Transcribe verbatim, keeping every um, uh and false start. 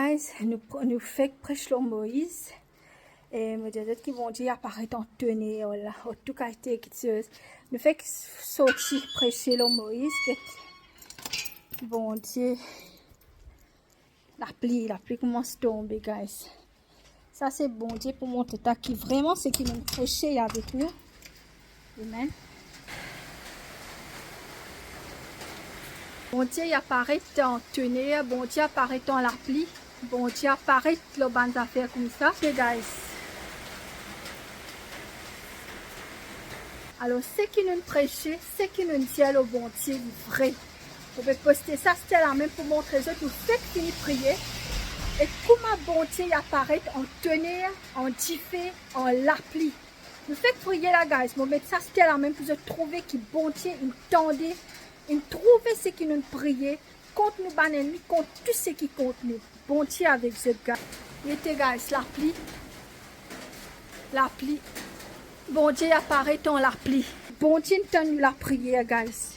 Guys, nou, nou fek pres lor Moiz. E mo dir zot ki Bondie aparet an toner la, an tou kalite kiksoz. Nou fek sorti pres lor Moiz, get Bondie. Lapli, lapli koumans tonbe, guys. Sa se Bondie pou montre ta ki vreman seki nou pres avek nou. Amen. Bondie aparet an toner, Bondie aparet an lapli, Bondie aparet lor bann zafer koumsa. Ok, guys. Alor, seki nou pres, seki nou dir lor Bondie, li vre. Mo pe poste sa aster la mem pou montre zot nou fek fini priye. E kouma Bondie aparet an toner, an dife, an lapli. Nou fek priye la, guys. Mo met sa aster la mem pou zot trouve ki Bondie inn tande, inn trouve seki nou priye, kont nou bann ennmi, kont tou seki kont nou. Bondie avek zot, guys. Gete, guys, lapli. Lapli. Bondie aparet an lapli. Bondie inn tann nou lapriyer, guys.